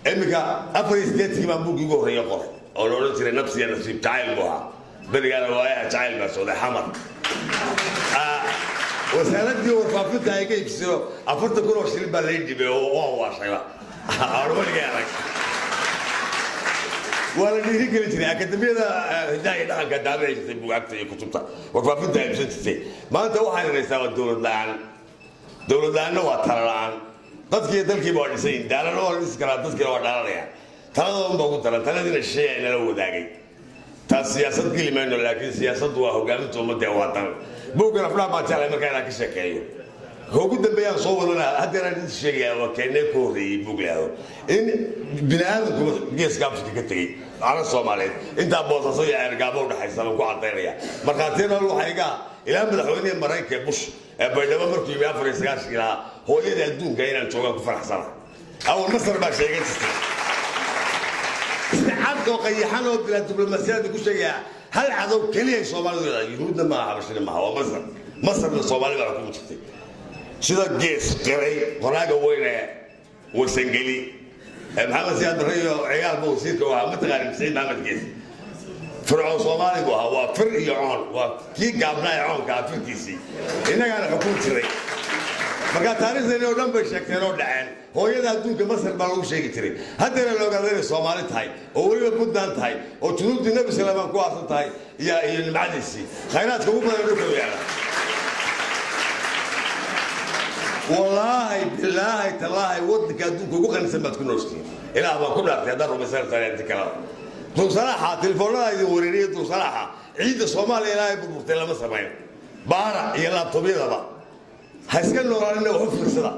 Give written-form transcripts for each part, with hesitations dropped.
Iminka 84-kii baan buuggii ugu horreeya qoray oo la odhan jiray Nabsiya Nasiib. Jacayl buu ahaa berigaana, waayaha jacayl baa socday Xamar. Wasaaradii warfaafinta ay ka iibsiyo 40,000 oo shilin baa lay dhibay oo waan waashayba aan weligay arag. Waa la dhiiri gelin jiray. Akademiyada hidaha iyo dhaqanka daabici jirtay bugaagta iyo kutubta, warfaafinta ay iibsan jirtay. Maanta waxaan haystaa waa dowlad la-aan. Dowlad la-aanna waa tala la-aan. Dadkii iyo dalkiiba waa dhisan yihin, daalana waa la dhisi karaa, dadkiina waa dhalanayaan. Taladoodan baa ugu daran, taladiina shisheeya inala wadaagay. Taas siyaasad geli mayno, laakiin siyaasaddu waa hogaaminta ummadda ee waa dan. Buuggan Afdhaaf baan jeclay markaa inaan ka sheekeeyo. Ka ugu dambeeyaan soo wadana haddeeraan idin sheegaya waa keenee ku horreeyey buug lahado in bini aadamku Geeska Afrika ka tegey, carab Soomaaliyeed intaa Boosaaso iyo Ceergaabo udhaxaysa baan ku cadaynaya. Markhaatiyada waxaa iga ilaa madaxweynihii Maraykanka Bush ee Baydhabo markuu yimi 94-kii lahaa, "Hooyada adduunka inaan joogaan ku faraxsana." Awal Masar baa sheegan jirtay. Si cad oo qayaxan oo bilaa diblomaasiyada ku sheegaya, hal cadow keliya ay Soomaalidu leedahay, Yuhuudna maaha, Xabashina maaha, waa Masar. Masarna Soomaali baa xukumi jirtay, sida Gees qiray qoraaga weyn ee Warsangeli ee Maxamed Siyaad Barre iyo Cigaalba wasiirka u ahaa. Ma taqaanin Saciid Maxamed Gees? Fircoon Soomaali buu ahaa. Waa fir iyo coon, waa kii gaabnaa ee coonka ah firkiisii, innagaana xukumi jiray. Marka taariikhdeeni oo dhan bay sheegteen oo dhaceen. Hooyada adduunka Masar baa lagu sheegi jiray. Haddana la ogaada inay Soomaali tahay oo weliba Puntland tahay oo junuubtii Nebi Salaamaan ku aasan tahay iyo nimcadiisii, khayraadka ugu badan dhulka u yaala. Wallaahi, bilaahi, tallaahi, waddanka adduunka ugu qanisan baad ku noostiin. Ilaah baan ku dhaartay haddaan rumaysan tahay inti kaleba. Dulsalaaxa telefoonada idin wareeriya, dulsalaaxa ciidda Soomaaliya ilaahay burburtay lama samayn. Baara iyo laabtobyadaba ha iska noolaanina, wax u fiirsada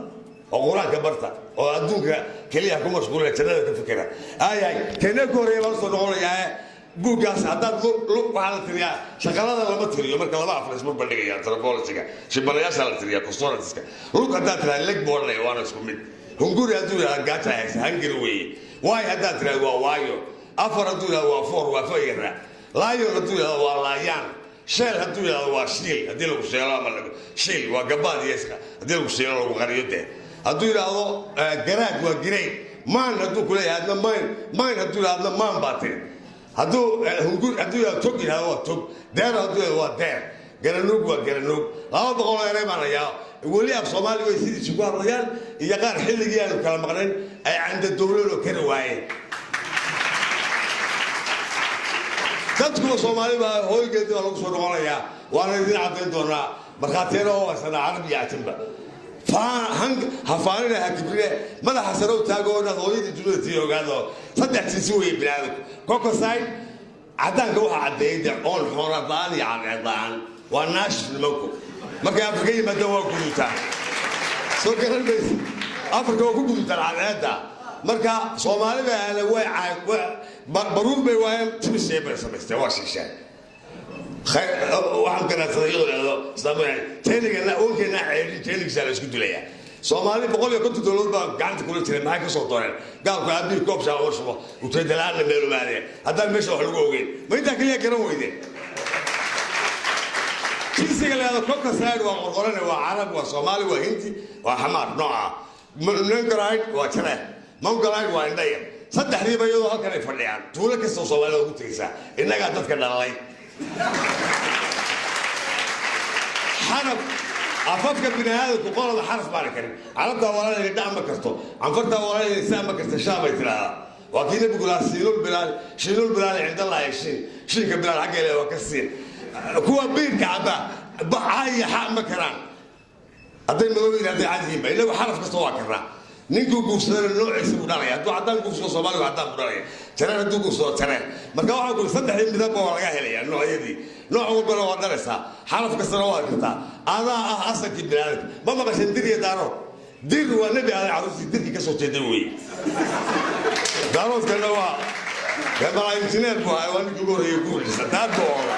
oo Qur-aanka barta oo adduunka keliya ku mashquulina, jannada ka fikira. Ayahay keenee ku horreeya baan usoo noqonayaa. Buuggaas haddaad waxaa la tiriyaa, shaqalada lama tiriyo marka laba af la isma bandhigaya. Anthropologyga shibanayaasha la tiriyaa, consonantska. Lug haddaad tiraha, leg buu odhanaya, waana isku mid. Hunguri hadduu yidhahda, gaaja haysa, hungary weeye. Waay haddaad tirahda, waa waayo. Afar hadduu yidhahdo, waa four, waa fayara. Lion hadduu yidhahdo, waa laayaan. Sheel hadduu yidhahdo, waa shiil, haddii lagu sheelo ama shiil waa gabaad iyo haddii lagu shiilo lagu qariyo dee. Hadduu yidhaahdo garaad, waa girayn. Maan hadduu kuleeyahay, adna mayn. Mayn hadduu yidhahdo, adna maan baa tiri. Hadduu hungur hadduu yidhahdo, tog yidhahdo, waa tog. Deer hadduu yidhahdo, waa deer. Garanuug waa garanuug. 200 oo eray baan hayaa. Weli af Soomaali way sidiisi ku hadlayaan iyo qaar xilligii aanu kala maqnayn ay canda dowlad oo kari waayeen. Dadkuba Soomaali baa hooygeedii baa lagu soo noqonayaa, waana idin caddayn doonaa. Markhaatiyana oo haysanaa, Carab iyo Cajamba. Ha faanina, ha kibrine, madaxa sare u taago inaad hooyadii dunida tii ogaado. Saddex jinsi weeye biniaadamku. Caucasoid, caddaanka waxaa caddeeyay dee oon xoorad la-aan iyo cadceed la-aan, waa naashif. Nimanku markay Afrika yimaadaan waa guduutaan, soo garan maysa? Afrika waa ku guduutaan cadceedda. Marka Soomaali bay ahna way baruur bay waayeen, timisee bay samaysteen, waa shiisheen. Waxaan garaadsaday iyadoo dhahdo islaamada jeeniga wankeena ceedhin, jeenigiisaa la isku dilayaa. Soomaali 150 dowladood baa gacanta kula jiray. Maxay ka soo dooreen? Gaalku aabihii koob shaa uma shubo, ujeeda la-aanna meelumaadeen haddaan meesha wax lagu ogeyn. Ma intaa keliya garan weydeen? Jinsiga la yahdo Caucasoid waa qorqorane, waa Carab, waa Soomaali, waa Hindi, waa Xamaar nooca. Negroid waa jareer, Mongoloid waa indhayar. Saddexdiiba iyadoo halkan ay fadhiyaan, tuulo kastoo Soomaalida ugu tegaysaa. Innagaa dadka dhalay. Xaraf afafka bini aadamku qolada xaraf baana karin. Carabtaa walaalayda dhac ma karto, Canfartaa walaalayda saa ma karta, shaa bay tidhaahdaa. Waa kii Nabigu lahaa, "Siinul bilaal, shiinul bilaal cindallaahi." Shiin, shiinka bilaal xagga ilaahay waa ka siin. Kuwa biirka cabba bacaaya xa ma karaan, hadday madow yihiin, hadday cad yihiinba. Inagu xaraf kasta waa karnaa. Ninkuu guursadana noociisa buu dhalaya. Hadduu caddaan guursado Soomaaligu, caddaan buu dhalaya. Jareer hadduu guursado, jareer. Marka waxaa kuli saddexdii midabba waa laga helayaa, noocyadii, nooc walbana waa dhalaysaa, xaraf kastana waa kartaa. Adaa ah asalkii biniaadamka. Ma maqashan Dir iyo Daarood? Dir waa Nebi Aadan carruurtii dirkii ka soo jeeday weeye. Daaroodkana waa malaa injineer buu ahaa, waa ninkii ugu horreeyay guurkiisa daar buu oola.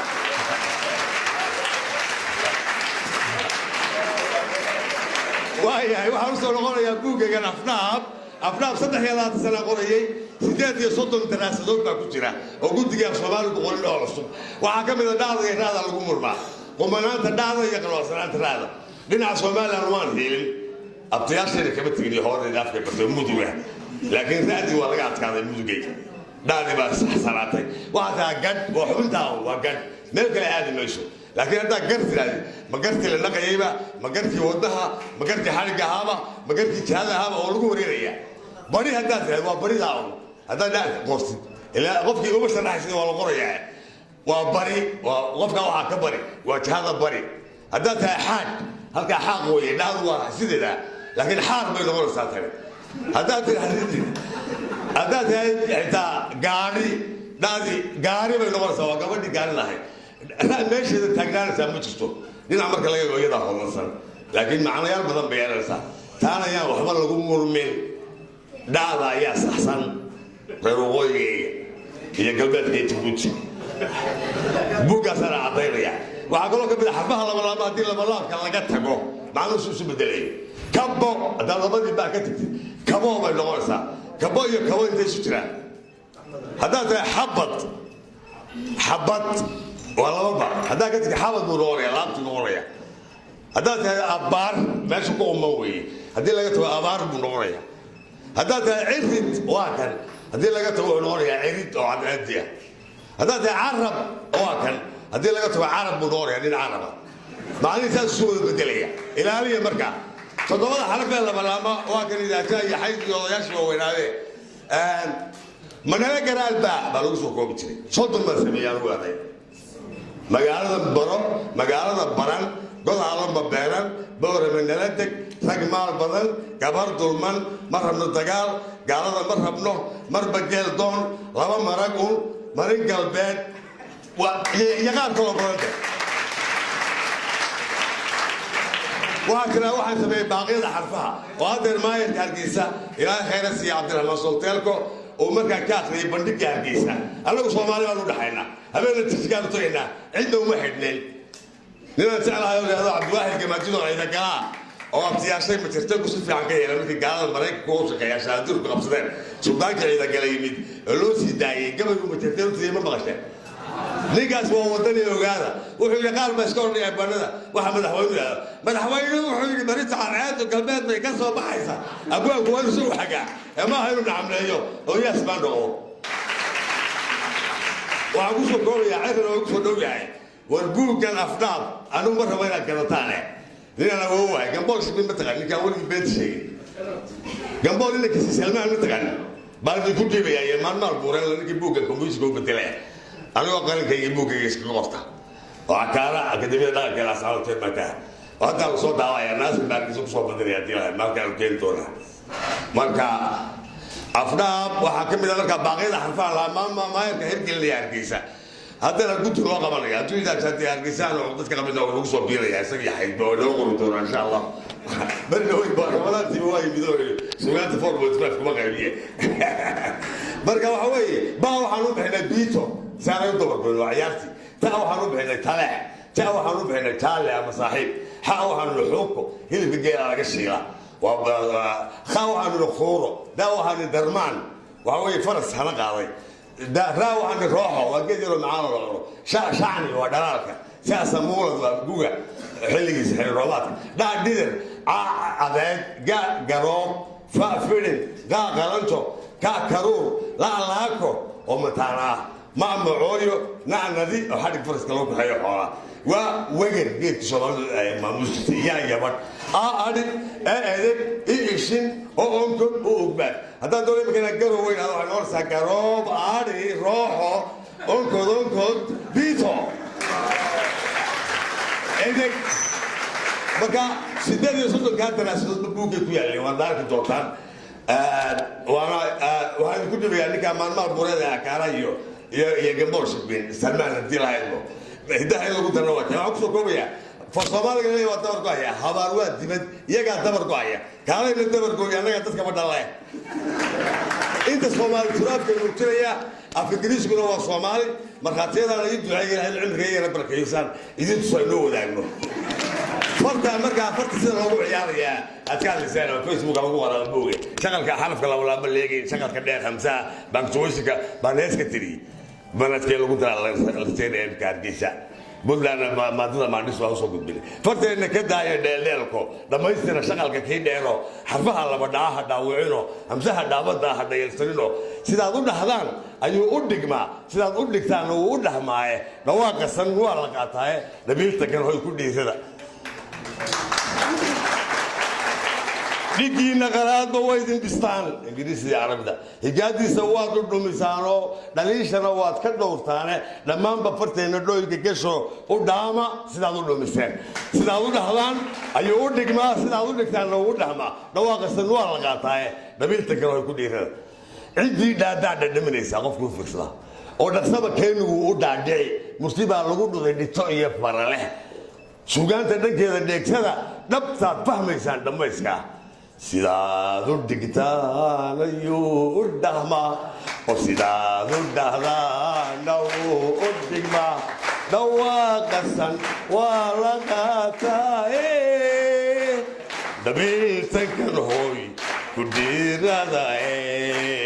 Waayahay, waxaan usoo noqonayaa buuggaygan Afdhaab. Afdhaab 23 sana qorayey, 38 daraasadood baa ku jira oo guddiga af Soomaaligu qorin oo cusub. Waxaa ka mid a dhacda iyo raada lagu murmaa, qumanaanta dhacda iyo qalwarsanaanta raada. Dhinaca Somaliland waan hiilin, abtayaashayna kama tegin iyo hooradayda afkay bartay muduga. Laakiin ra'dii waa laga adkaaday mudugay, dhaadii baa saxsanaatay. Waxaa tahaa gadh, waa xubintaa, waa gadh, meel kale aadi mayso. Laakiin haddaa gar tiraahdi, ma gartii la naqayayba, ma garkii wadnaha, ma garkii xadhigga ahaaba, ma garkii jihada ahaaba oo lagu wareeraya? Bari haddaad tiraahdi, waa baridaa un. Haddaad dha qoostid, ilaa qofkii uma sharaxaysid, waa la qorayaa. Waa bari, waa qofka waxaa ka bari, waa jihada bari. Haddaad tahay xaad, halkaa xaaq weeye. Dhahdu waa sideeda, laakiin xaar bay noqonaysaa tani. Haddaad tahay xitaa gaadhi, dhadi gaari bay noqonaysaa, waa gabadhii gaari lahayd. Meesheeda taagnaanaysaa ma jirto. Dhinac marka laga eego iyadaa hodansan, laakiin macnayaal badan bay yeelanaysaa. Taana ayaan waxba lagu murmin, dhacda ayaa saxsan. Reer waqooyigayga iyo galbeedka iyo Jabuuti buuggaasaana caddaynaya. Waxaa kaloo ka mid a xarfaha labalaaba, haddii labalaabka laga tago, macnuhu isu bedelayo. Kabo haddaad labadii baa ka tagtid, kabo bay noqonaysaa. Kabo iyo kabo intay isu jiraan? Haddaad tahay xabad, xabad waa laba ba, haddaad ka tagtid xabad buu noqonaya, laabtuu noqonaya. Haddaad tahay abaar, meesha ku uman weeye, haddii laga tago abaar buu noqonaya. Haddaad tahay cirid, waa kan, haddii laga tago wuxuu noqonayaa cirid oo cadceedi ah. Haddaad tahay carab, waa kan, haddii laga tago carab buu noqonaya, nin caraba. Macnihii saas isu wada bedelaya. Ilaaliya marka toddobada xaraf ee labalaama. Waa kan idaaja iyo xayd iyo odayaasha waaweynaadee. Manala garaalba baa lagu soo koobi jiray. 30 baan sameeyey anigu aday. Magaalada baro, magaalada baran, godaaloma beeran, Boorame nala deg, rag maal badan, gabar dulman, ma rabno dagaal, gaalada ma rabno, marba geel doon, laba marag un, marin galbeed iyo qaar kaloo badanta. Waxaa kale waxaan sameeyey baaqyada xarfaha, oo haddeer maayarka Hargeysa, Ilaahay khayra siiya, Cabdiraxmaan Solteelko, uu markaa ka akhriyay bandhigga Hargeysa. Annagu Soomaali baan u dhaxaynaa, habeenna Tirsigaan u tagaynaa, cidna uma xidhnayn. Ninaan jeclahay oo yidhahdo Cabdiwaaxid Gamaajidoo ciidagalaa oo abtiyaashay majartanku si fiican ka yeela, markii gaalada Maraykanka u shaqeeya shahaadurku qabsadeen, suldaanka ciidagala yimid oo loo sii daayey, gabaygu majarteen u tiriyey, ma maqasheen? Ninkaas waa wadani, ogaada. Wuxuu yidhi qaar baa iska ordhaya banada waxa madaxweynu yidhahda. Madaxweynuhu wuxuu yidhi marinta cadceedu galbeed bay ka soo baxaysaa. Abwaanku waa inuu isagu xagaa ee maaha inuu nacamleeyo oo yaas baan dhaqo. Waxaan ku soo koobayaa, cirkan oo ku soo dhow yahay. War buuggan Afdhaab anigu ma rabo inaad gadataane. Ninaan awoowahay Gambool Shibin ma taqaan, ninkaan weligii beenta sheegin, Gambool inankiisi Salmaan ma taqaan, baan idinku dhiibayaa iyo maalmaal buureen ninkii buuggan kombyuutarka u bedelaya, anigoo qalinkayga buuggayga iskaga qorta oo cakaara akademiyada dhaqanka ee Laascaanood baa taha. Haddaa la soo daawaya, Naasir baarkiisa kusoo badinaya haddii lahay maalkaanu keeni doonaa. Marka Afdhaab waxaa ka mid a markaa baaqyada xarfaha lahaa maayarka hirgelinaya Hargeysa. Haddana guddi loo qabanaya hadduu idaaj haddii Hargeysaan oo dadka qabina lagu soo biiraya, isaga xaydba oo noo qori doonaa insha Allah. Beri dhaweyd baa Ramadaantiiba waa yimid oo yidhi sugaanta 4.5 kuma qaybiye. Marka waxa weeye, baa waxaan u bixinay biito saanay u dabargoyn, waa ciyaartii. Ta waxaan u bixinay taleex, ta waxaan u bixinay jaalle ama saaxiib, xa waxaan nidhi xuubko, hilibka geela laga shiila, kha waxaan nidhi khuuro, da waxaan nidhi darmaan, waxa weeye faras hana qaaday, raa waxaan nidhi rooxo, waa geed yaroo macaan oo la cuno, shacni waa dhalaalka, saasa muulad waa guga xilligiisa, xilli roobaadka, dhaa dhidir, ca cadeed, ga garoob, fa fidhin, gaa qalanjo, ka karuur, la laako oo mataana ah, ma macooyo, na nadi oo xadhig faraska lagu kaxeeyo xoolaa, waa weger geedka Soomaalidu ay maamuus jirtay, yaa yabadh, a adhi, e edeg, i ishin oo onkod u ogbaad. Haddaan doono imika inaan garow weyn waxay noqonaysaa garoob, adhi, rooxo, onkod, onkod, biito, edeg. Marka 38-kaa daraasadoodba buuggay ku yaalleen, waad arki doontaan. Waana waxaan idinku dhibayaa ninkaa maalmaha bureeda akaara iyo Gambool Shibin Salmaan haddii lahaydmo hiddaha in lagu darna waa kee. Waxaan kusoo koobayaa, for Soomaaliga leeyahay waa dabar go'aya, habaar waa dibad, iyagaa dabar go'aya, kaalayna dabar gooya, annaga dadkaba dhalle. Inta Soomaali turaabka muujinaya, af Ingiriiskuna waa Soomaali. Markhaatiyadaana ii duceeya, Ilahay cimriga barakeeysaan idin tuso inoo wadaagno farta. Markaa farta sida loogu ciyaarayaa aad ka hadlaysaan oo Facebook lagu qoraa buuge, shaqalka xarafka labalaaba leegay, shaqalka dheer hamsaha, punctuationka baan hees ka tiriyey. Manadkee lagu daraa la seenaya imka Hargeysa. Puntlandna maadada maandhis waa usoo gudbinay. Farteenna ka daaya dheeldheelko, dhammaystira shaqalka kii dheero, xarfaha laba dhaca ha dhaawicino, hamsaha dhaabada ha dhayalsanino. Sidaad u dhahdaan ayuu u dhigmaa, sidaad u dhigtaanna wuu u dhahmaaye. Dhawaaqa san waa la qaataaye, dhabiilta kan hoy ku dhiirada. Dhigiinna qalaadba way idin dhistaan, Ingiriisida iyo Carabida higaadiisa waad u dhumisaanoo, dhaliishana waad ka dhowrtaane. Dhammaanba farteenna dhooyga gesho u dhaama. Sidaad u dhumiseen, sidaad u dhahdaan ayuu u dhigmaa, sidaad u dhigtaanna wuu u dhahmaa. Dhawaaqasan waa la qaataaye, dhabiilta kale way ku dhiirada. Ciddii dhaadaa dhadhaminaysaa qofkuu fiirsada oo dhaqsaba keenigu u dhaadhici. Murti baa lagu dhuday dhito iyo faraleh. Suugaanta dhankeeda dheegsada, dhabtaad fahmaysaan dhammayskaa. Sidaad u dhigtaan ayuu u dhahmaa, oo sidaad u dhahdaana wuu u dhigmaa. Dhawaaqasan waa la qaataaye, dhabiiltankan hooy ku dhiiradae.